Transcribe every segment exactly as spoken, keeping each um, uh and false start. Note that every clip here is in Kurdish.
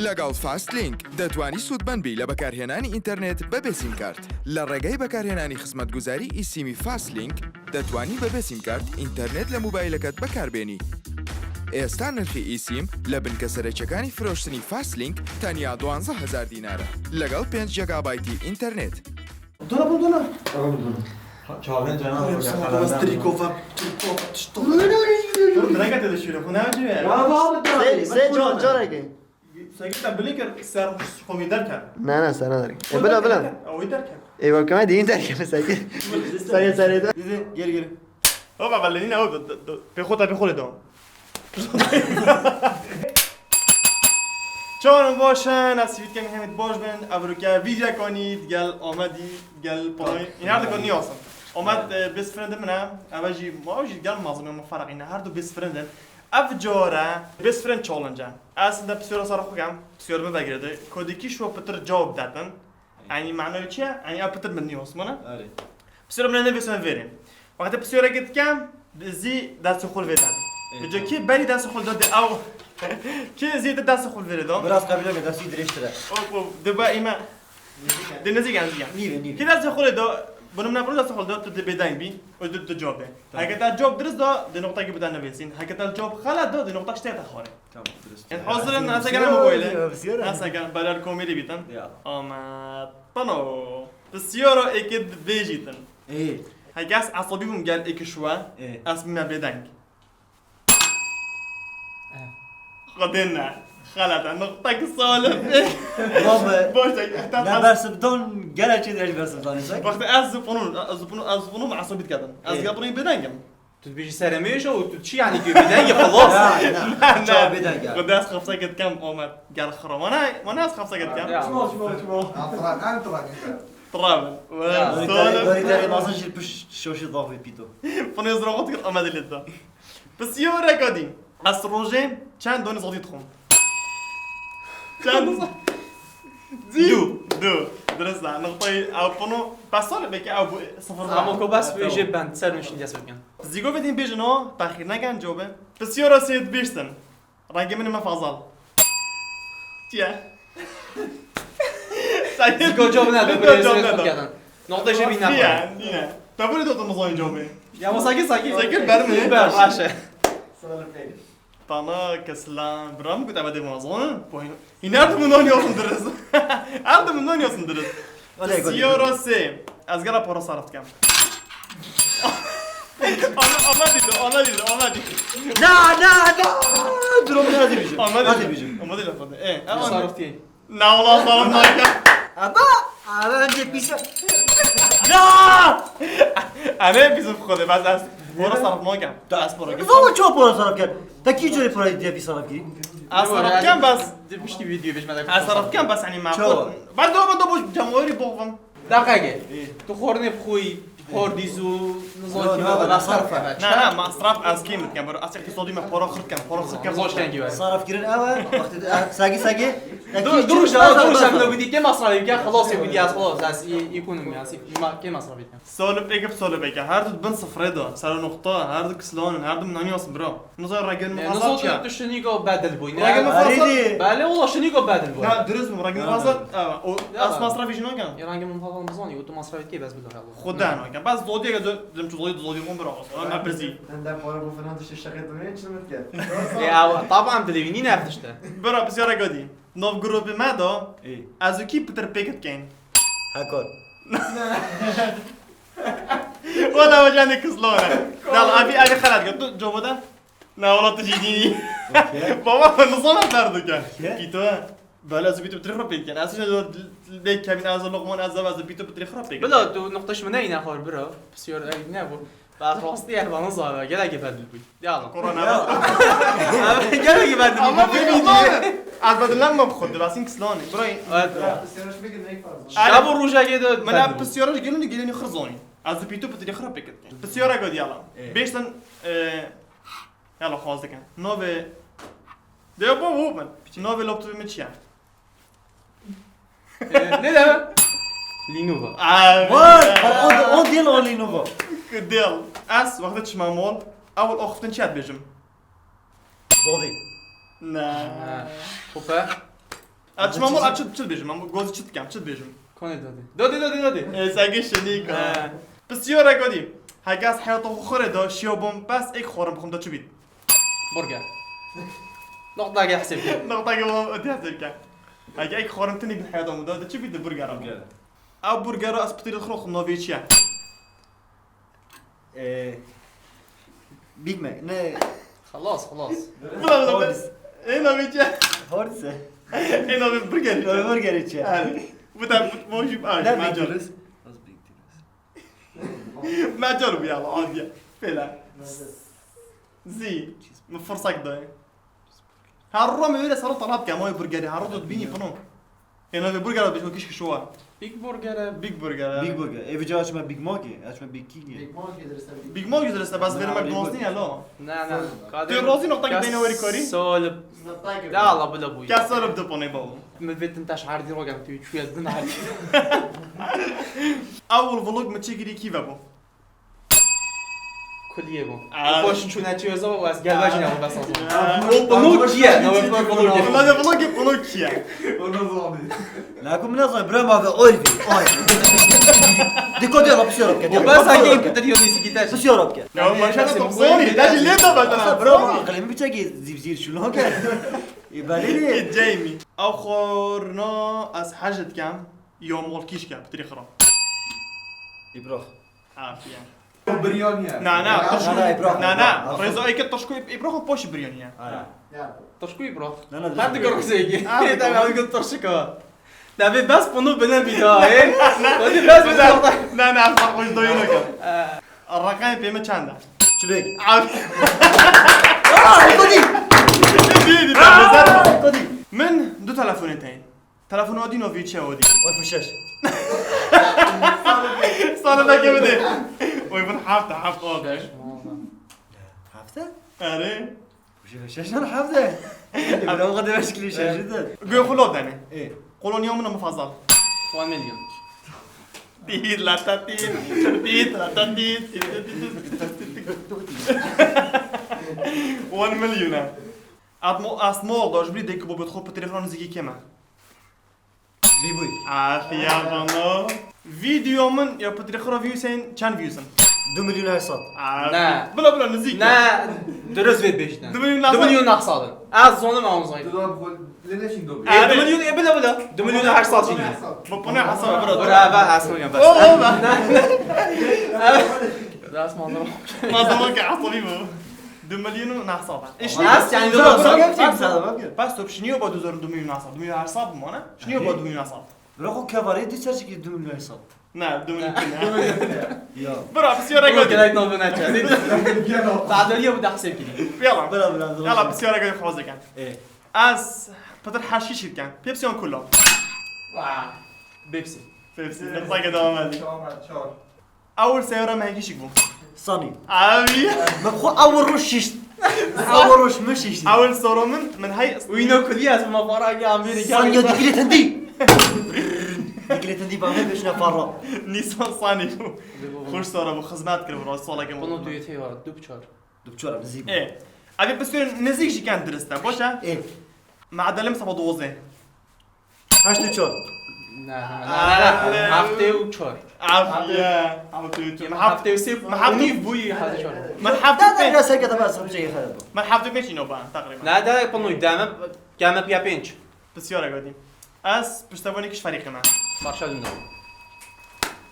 لەگەڵ فاست لینک دەتوانی سوودمەند بی لە بەکارهێنانی ئینتەرنێت بەبێ سیم کارت. لە ڕێگەی بەکارهێنانی خزمەتگوزاری ئیسیمی فاست لینک دەتوانی بەبێ سیم کارت ئینتەرنێت لە موبایلەکەت بەکاربێنی. ئێستا نرخی ئیسیم لە بنکە سەرەکیەکانی فرۆشتنی فاست لینک تەنیا دوانزە هەزار دینارە، لەگەڵ پێنج جێگابایتی ئینتەرنێت. Dona bû dona. Çavên cana Strîkova, strîkova, tişto. Dur direkt de düşüyor. Bu ne acı ya? Ya baba Sê sê car careke. Sen git bilin ki ser komî derken. Ne ne sana derken. E bila bila. O derken. E bak ama değil derken sanki. Sayı sayı da. Dedi geri geri. Hop ama leni ne oldu? Pexota pexole da. Çawan baş in, ez hîvî dikim hemî baş bin. Evroke vîdyokanî digel Amedî, digel Payî. Înar dikin niyasin. Amed e, best friend min e. Ev jî, ma jî gel mazlûm min ferqî ne. Her du best friend in. Ev cara best friend challenge e. Ez de pisyora ser xwe kem. Pisyora min vegire de. Kodekî şo pitir cewab datin. Yanî manoya çi ye? Yanî ev pitir min niyos mana. Erê. Pisyora min nivîsime vêrê. Wextê pisyora gê dikem, zî destê xwe vê dan. Vêca kê berî destê xwe da de ew. Kê zî de destê xwe vêrê da. Biraz kabile mi destî dirêjtir e. Hop hop, de ba îme. De nêzîk e, nêzîk e. Nîve nîve. Kê destê xwe da, bunu min destê xwe da, tu de bêdeng bî, û tu tu cevap de. Heke te cevap dirist da, de noqta ki bida nivîsîn. Heke te cevap xelet da, de noqta işte te xare. Tamam dirist. Yani hazır en asa gelen mi böyle? Asa gelen balar komedi biten. Ya. Ama pano. Pisyora eke dibêjîtin. Ê. Heke ez esabî bûm gel eke şuwe. Ê. Ez bîme bêdeng. Xwedê ne. Xelet e. Noqtek salim. Tamam be. Boş ver. Ne bersibdan gele çê dirêj bersibdan isek. Wextê ez zipûnû, ez zipûnû, ez zipûnû me esabî diketin. Ez Ê. gel bûnî bêdengim. Tu dibêjî seremê şo û tu çi yanî tu bêdengî xilas. Ya ya. Çawa bêdeng ya. Xwedê ez xefse getikem Amed. Gel xira. Wana, wana ez xefse getikem. Ya. Trabin. Dorî Salim. terê mazin jî piş şoşî dafê pîto. Fınız robot kır ama dilit da. Pisyora kadî. Ez rojê çend donî zodî dixwim? Çend? Du. Du. Dirist e. Noqtayê ew pano. Pesal belki ew bu sıfır. Ama ko bas bêje ben ser nuşin diyas bikin. Zigo vedin bêjin o. Tahir neken cobe. Pisyora sê dibêjtin. Rengê min me fazal. Çiye? Zigo cevap neda, Zigo buraya cevap seni neda. Kudyadan. Nokta şey bin Niye? yapar. Niye? Te buraya da oturmaz oyun cevabı. Ya ama sakin sakin. Sakın verme. Ver raşe. Tana keslan. Bram kut ama demaz onu. Boyun. Yine artık bundan yolsun deriz. Artık bundan yolsun deriz. Siyorası. Ez gela para sarf dikem. Ana, ana dedi, ana dedi, ana dedi. Na na na. Durum ne diyeceğim? Ana Ne dedi. diyeceğim? Ana dedi lafı. E, Sarf diye. Na ola sarf nakem. Ama ama önce pis. Ya! Ana bizim kodu, ben az para sarf nakem. Az para. Zor çok para sarf gel. Peki cüre para diye bir sarf gireyim. Az sarf kem bas. Dibişti video beş medak. Az sarf kem bas hani ma. Çawa? Bas do do bu cemori boğum. Dakika. Tu xornê bixwî, hordîz û Yo, no, ben sarf. Na na masraf az kim kem. Bro az iktisadi me para xırt kem, para xırt kem. Zoş ken gibi. Sarf girin ama vakti sagi sagi. Dur dur şa dur şa bile gidi ke masraf ke xalas ya gidi az xalas az iyi iyi konum ya. Ke masraf ke. Solip ekip solip ekip. Her du bin sıfırı da. Sero nokta, her du kıslanın, her du münaniyasın bro. Nasıl ragın Ne muhasat nasıl ya. Tu şunî go bedil bûyî. Ragın muhasat. Bale ola şunî go bedil bûyî. Na dürüst mü? Ragın muhasat. O Ya. Az masraf işin o kan. Ya rengê min falan bizanî û tu masrafê kê bes bilo helo. Xudan o kan. Bas zodiye gel dim çu zodiye zodiye on bro. Ama bizi. Hem de para bu falan tiştê şeqet demeye çi mit gel. Ya taban dilê wî nîne ev tişt e. Bro pisyara gadî. Nov grubi me do. İyi. Ez û kî pitir pêkit kein. Hakor. Wala wajane kızlana. Dal abi abi xelat gel. Tu cobo da. Na wala tu jî dînî. Baba ben sana verdi gel. Pito. Böyle ez pito pitir xrap pêkin. Ez şöyle de kevin az lokman az az pito pitir xrap pêkin. Bila tu noqteş min neyne xor bira. Pisiyor ev ne bu? Bas rastî ev bana zava. Gel ki bedil bu. Ya Allah. Korona. Gel ki bedil bu. Ama bir video. Az bedillenme bu xuddi. Basin kızlani. Burayı. Evet. Siyarış bir gün ne fazla. Şab û roja gê de. Mana pisyara gelin gelin xrzoni. Ez pito pitir xrap pêkin. Pisyara gel yalan. Beşten Yala xwaz dikin. Navê. De bo bo bin. Navê laptopê min çi ye? Ne de? Lenovo. Vay! O, o değil o Lenovo. Dil. Ez wextê çima mol. Ewil axiftin çi dibêjim? Zodi. Ne. Hopa. Ez çima mor, ez çi, çi dibêjim? Em gozî çi dikem, çi dibêjim? Konê dadê. Dadê, dadê, dadê. Ê, sengê şenîka. He. Pisyarek odî. Heke ez heyata xwe xirê de şiya bom, bes êk xwarin bixwim de çi bît? Burger. Noqtake hesêb ke. Noqtake bom, odî hesêb ke. Heke êk xwarin tinî bi heyata min de, de çi bît? De burger. Burger. Ew burgera ez pitirî xwe xwe navê çi ye? Ee, Big Mac, ne? Xelas, xelas. Bila, bila, bila. Hardis. Ê navê çi ye? Hardis e. Ê navê burger çi ye? Burger çi ye? Yani, bu da, bu, bu, bu, Ne Big Mac. Deals? Nasıl Big Deals? Macar bu ya, la, abi ya. Fela. Zî. Min firsak da. Her ro me öyle sarı talap ke, ama burgeri, her ro dibînî pino. Ê navê burger de bêjim kişk şowa. Big Burger e. Big Burger e. Big Burger. Ê vîca açma Big Mac e, açma Big King e. Big Mac direste, Big Mac direste, bas Ne, verime Big Mac. Dostin ya lo. Ne, ne. Kadir. Tu rozî noqta ki beyne weri kori? Sol. Noqta ki. Ya Allah, bila bu. Kes sol bi dipone bavum. Min vêtin taş hardî rogam tu çuya din hardî. Awul vlog mi çekirî kî ve bu? Kuliyê bû. Aa. Poş çûne çi weza û ez gelbejî ne bes azam. Aa. O Pinokî ye, ne wê Pinokî. Navê Pinokî Pinokî ye. Onu zanî. Naku min nazan bira ma ve oy vi. Oy. Diko diyor, hapis yorum ke. O ben sanki kutu diyor, neyse gider. Hapis yorum ke. Ya maşallah, top zor. Dajî lê de beden. Bira ma aklım bir çeki zibzir şunu ke. E, belli. Jamie. Axorna ez hej dikem. Yo mol kîşke, pitirî xira. Îbrah. Afiye. Biryaniye. Na, na, Na, na, na, Îbrah, na, na. Îbrah. Rêza eke taşko Îbrah poşî biryaniye. Aynen. Ya. Taşko Îbrah. Na, na, Her dik rêzeki. Ah, Tabii, tamam. Abi, taşko. Tabii, bas bunu bilen bir daha, he? Hadi bas bunu. Na, na, bak, koy doyunu. Ee. Rakayê pême çend e? Çilêk. Abi. Aa, Kodi! Kodi! Kodi! Min du telefonê teyên. Telefon odî no vî çe odî. Oy fişeş. Sana da kemide. Oy bin hafta, hafta oldu. Hafta? Are. Fişeş, fişeş lan hafta. Ebra o kadar başkili şaşırdı. Göğe kulo dene. E. Kolonya mı mı fazla? One million. Tir la ta tir, tir la ta tir, tir, tir, tir, tir. One million ha. Atmo, asmo da, ji bilî dek bu bitxo pitirê xwe nizîkî keme. Bîbûy. Afiya bano. Video min ya pitirê xwe views hên çend views in? Du milyon heşt sed. Aa, Ne. Bila bila nizîk. Ne, dürüst ve beşten. Du milyon nasıl? Du milyon nasıl? Az zonum ama zonum. Lê neşîn dobî. Ê, du milyon, ê, bila, bila. Du milyon her sal çînî. Bu, bu ne hesabı bro? Bira, ben asma gel, bas. O, o, ben. Bas malzeme. Malzeme ki asabi bu. Du milyon ne hesabı? Eş ne? Bas, yani, Zor, bura, zor, bura, gerçekten bas, zor, bak ya. Bas top şiniyor bu du zor du milyon nasıl? Du milyon hesabı mı ona? Şiniyor bu du milyon nasıl? Bırak o kevarı, diçer ki du milyon hesap. Ne, du milyon ne? Ya. Bira, pisyara Bro, götür. Gerek ne oldu ne çeşit? Daha da diyor bu da hesap gibi. Yala. Bira, bira, bira. Yala, pisyara götür fazla kan. E. Ez Peter Haşki şirken. Pepsi on Cola. Vaa. Pepsi. Pepsi. Pepsi. Devam edin. Tamam, çağır. Awil seyara me hekî şik bû. Sanî. Abi. Me xwe awil roj şişt. Awil roj me şişt. Awil soro min, min hey. Wîno kulî ez ma para ki amiri. Sanî ya dikilê tendî. Dikilê tendî ba me beşine farra. Nîsan sanî bû. Xoş sara bû, xizmet kir bro, saleke. Bunu duyete var, dupçar. Dupçar, bizi. E. Abi, pisyar nizîk jî ken dirist e, baş e? E. Medelim seba dozê. Heşt û çar. Ne, ne, ne, ne, ne. Heftê û çar. Afiye. Heftê û çar. Heftê û sê. Min heftê û pênc bûyî, heftê û çar. Min heftê û pênc. Dede, dede, serkete ben sana bir şey efendim. Min heftê û pênc îno ben, teqrîben. Ne, de, pano, deme, keme piya pênc. Pisyara godî. Ez piştevanî kiş ferîqê me. Başa dûnde.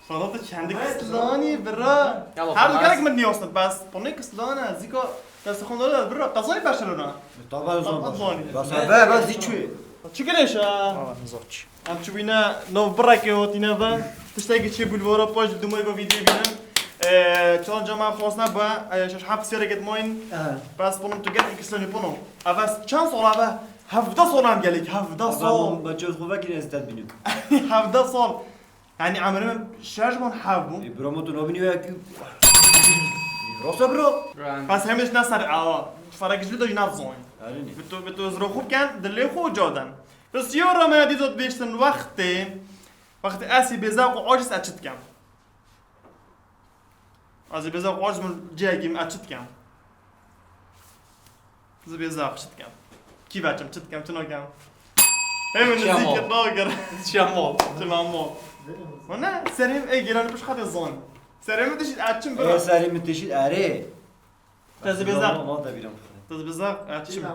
Sana da kendi kıslanî bira. Yala, her bas. Her gelek min niyosnit bas. Pano kıslana, zika Destê xwe dade bira, qezanî Barcelona. Tabii o zaman. Tabii. Bas be, bas hiç şey. Çi gireş ha? Aa, zor çi. Em çi bîne, nov bireke hotîne ve. Tiştekî çi bulvara paş dumay ve video bîne. Ee, çan cama xwasna be, ee, şeş heft siyare get moin. Aha. Bas bunun tu gel ikisini bunu. Avas çan sala be? Hevde sala em gelek, hevde sal. Ben çöz xwe vekir ez tet bînim. Hevde sal. Yani emrê min şeş bûn, heft bûn. E, bro, ma tu nabînî wê yekî. Rasta bro. Ran. Bas hemî ne ser awa. Fara gizli de nav zon. Erê ne. Bi tu, bi tu zro xwe ken, dilê xwe caden. Pisyara me dî zot bêştin wextê. Wextê ez ê bêzaq û aciz ez çi dikem? Ez ê bêzaq û aciz min cihekî min ez çi dikem? Ez ê bêzaq çi dikem? Kî veçim, çi dikem, çi nakem? Hey, min çiya nizî kir, nagir. Çiya mal. Çima mal? Hûn ne? Serê min, ê, gêlan pişt xatê zan. Serê min dişît, ez çim bira. Ê, serê min dişît, erê. Te zibêzak. Mal, mal de bîra min. Te zibêzak, ez çim.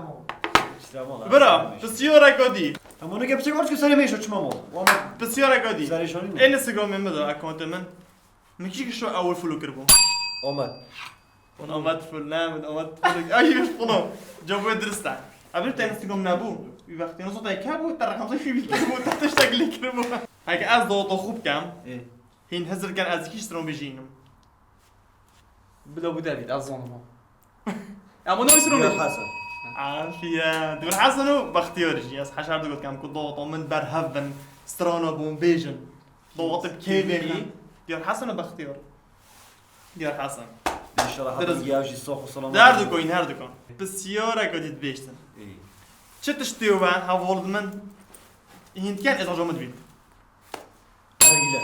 Çiya mal. Bira, pisyarek odî. Tamam, ne gepçek var ki serê min şo çima mal. Pisyarek odî. Serê şo nî. Ê Instagramê min de, accountê min. Min kî şo ewil follow kiribû? Omed. Omed ful, ne, min Omed ful. Ay, min ful. Cevabê dirist e. Ev te Instagram nebû. Wî wextê nizam te ke bû, te reqem zî wî kiribû, te tiştek lê kiribû. Heke ez daweta xwe bikem, ê, hîn hizir ken ez kî ji Instagram bêjînim. Bila bû David, ez zanim o. Ama ne Instagram bêjînim. Diyar Hasan. Afiye. Diyar Hasan û Bextiyar jî. Ez heşar digot kem ku daweta min berhev bin, strana bûn bêjin. Dawetê bi kê bêjin. Diyar Hasan û Bextiyar. Diyar Hasan. İnşallah. Biraz hepimiz geleceğiz, sağ ol, selamet. Derdi koyun, her dikan. Pisyarek odî dibêjtin. İyi. Çi tiştê we heval min hîn diken ez aca min dibîn? Nargile.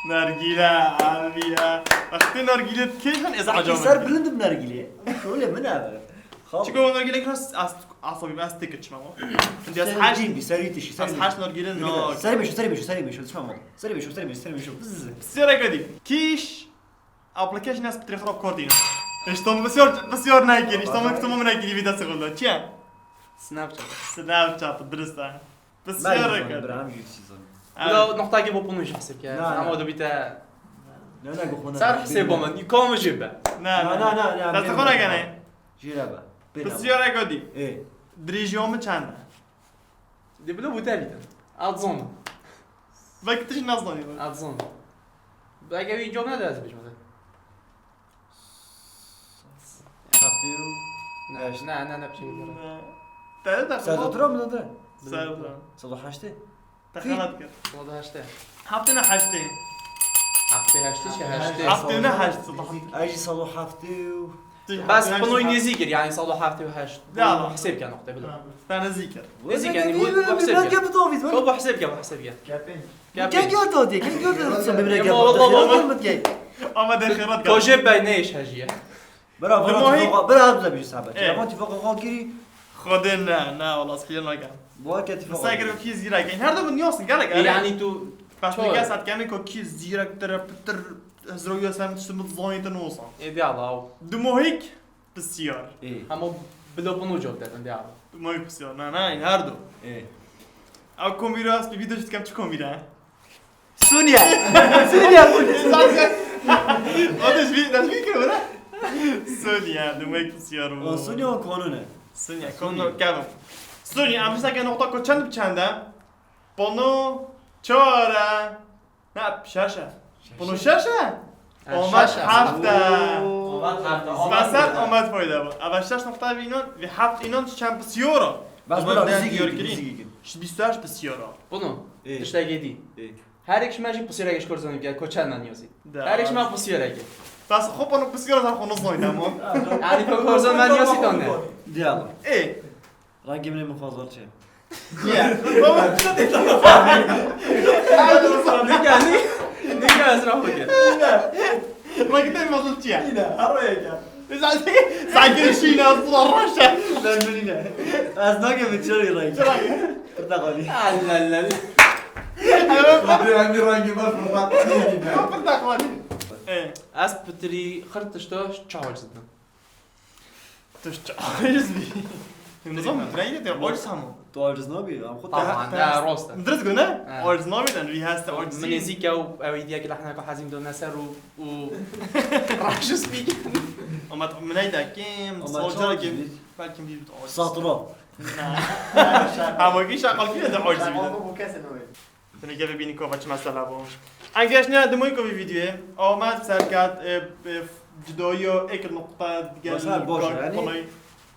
Nargile, abi ya. Wextê nargile dikêşin ez aca min dibîn. Ser bilindim nargile. Şöyle mi ne abi? Çiko nargile kiras as asabî ben stek çima. Şimdi az haş. Serî tişi, serî. Az haş nargile no. Serî meşo, serî meşo, serî meşo. Tamam. Serî meşo, serî meşo, serî meşo. Pisyarek odî. Kîş. Application ez pitirê xwe kordîn. Îşte min pisyar, pisyar nekir. Îşte min, îşte min nekir, vî dest xwe. Çi ye? Snapchat. Snapchat, dirist e. Pisyar nekir. Bira, em jî çî zanin. Bila noqtakê bo punu jî hesab ke. Na, na. Ama o da bite. Ne, ne, goxona. Ser hesabê min, kom jî be. Na, na, na, na. Dest xwe nekene. Jî re be. Pisyarek odî. Ê. Dirêjiya min çend e? Dê bila bû te bîtin. Adzon. Belkî tu jî nazanî. Adzon. Belkî wî cevap nede ez bêjim te. Heftê û heşt. Ne, ne, ne, ne, biçim. Ne. Te de Serdar Turan mı dedi? Serdar. Serdar heştê. Te xelat kir. Serdar heştê. Heftê ne heştê. Heftê heştê, şey heştê. Heftê ne heşt, Serdar. Ay, jî Serdar heftê û Bes pinoy nêzî kir, yani sala heftê û heşt. Ya. Hesab ke noqte bila. Te nêzî kir. Nêzî kir, yani bu, bu hesab ke. Bu hesab ke, bu hesab ke. Kepin. Kepin. Kengî to diye, kengî to diye. Sen bir kere. Ya, vallahi, vallahi. Ama de xerat. Kojê bey ne iş heciye? Bira, bira, bira, bize bir sabah. Ya, tifaqa xal kiri. Xwedê ne, ne, wala, ez hîle nakem. Bu ke tifaqa. Mesela gere kî zîrek in. Her de bu niyasin, gelek. Yani tu. Pes tu gel satkemê ko kî zîrek tere pitir. Hizra û yek sed tişt min zanî te nosan. Ê, dê Allah. Di mohîk pisyar. Ê. Hema bilo bunu cevap dedin, dê Allah. Di mohîk pisyar. Na, na, in her du. Ê. Ew komîra ez bi vîdeo jî dikem çi komîra? Sonya. Sonya bu. O da ji vî, da ji vî kir bira. Sonya, di mohîk pisyar bu. O Sonya o konu ne? Sonya, konu kevim. Sonya, em bize ke nokta ko çend bi çend e? Pano çar e. Ne, şeş e. Şeş e. Bunu şeş e? Ha, Omed şeş e. Heft e. Oo. Omed heft e. Omed Mesela heft e. Omed fayda bu. Ava şeş nokta bi inan ve heft inan çem pisiyor. Bas Omed bura, ne bizi diyor girdi, ki? Bizi girdi. Şu bîst û heşt pisiyor. Bunu. İyi. İşte yedi. İyi. Her iki şmeji pisiyor ki şkor zanı gel koçan lan yosi. Da. Her iki şmeji pisiyor ki. Bas hop onu pisiyor lan konu zanı ama. Yani koçan lan yosi tanne. Diyalı. E. Rengê min ê min xwezar çi ye? Çi ye? Baba, çi ye? Nîka, nî-, nîka ez rahmet ke. Rengê te mezin çi ye? Yine, her rengê. Sanki, sanki şîn ez bula reşe. Ben bilîne. Ez nake min çi rengî? Çi rengî? Porteqalî. Allah Allah. Hadi, hadi rengî var, porteqalî. Porteqalî. E. Ez pitirî xir tişto çawa çitin. Tu ji aciz bî. Nizam, tu neyê te aciz hema. Tu aciz nabî, em xwe Tamam, te- de rost e. Dirist gune? He. Aciz nabî, den vî heste aciz. Min nêzîk e û ew îdiya ki lehneka hezîm done ser û, û raşis bî. Ama min neyde kim, Ama solcara çawa kim, bî? Belki bir aciz. Satro. Na. Ama ki şakal ki de aciz bî. Ama bu kesin o. Tune gevê bînî kova çi mesela bû. Em geştine di moyî kovî videoyê. Omed serket, e, e, cidoyo ek nokta gel Başar, boş yani. Kolay.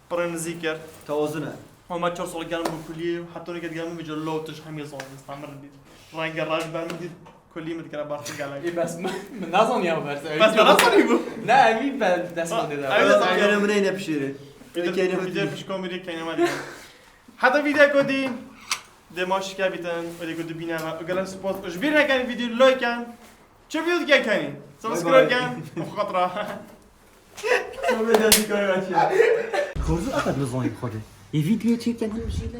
Pırın zikir. Tewazun e. Omed çor sol gel bu kulî. Hatta ne gel bu video lo tış hemî zon. Stamir bir. Renge raj ben bir kulî mi dikere baktı gel. E, bes mi? Nazon ya verse. Bes nasıl bu? Ne, evi ben desma dedi. Öyle Öyle sanıyorum. Kene min neyne pişirin. Bir de Kene bir de min pişkomiri kene var. Heta vîdeo ku dî, dê ma şikevîtin, û dê ku dibîne me, û gelek spas, û ji bîr nekin vîdeo like ken, çi vîdeo dikin kenî, subscribe ken, û xatra. Korzu akat li zayî xwedê. Yê vîdeo çêken hin jî le.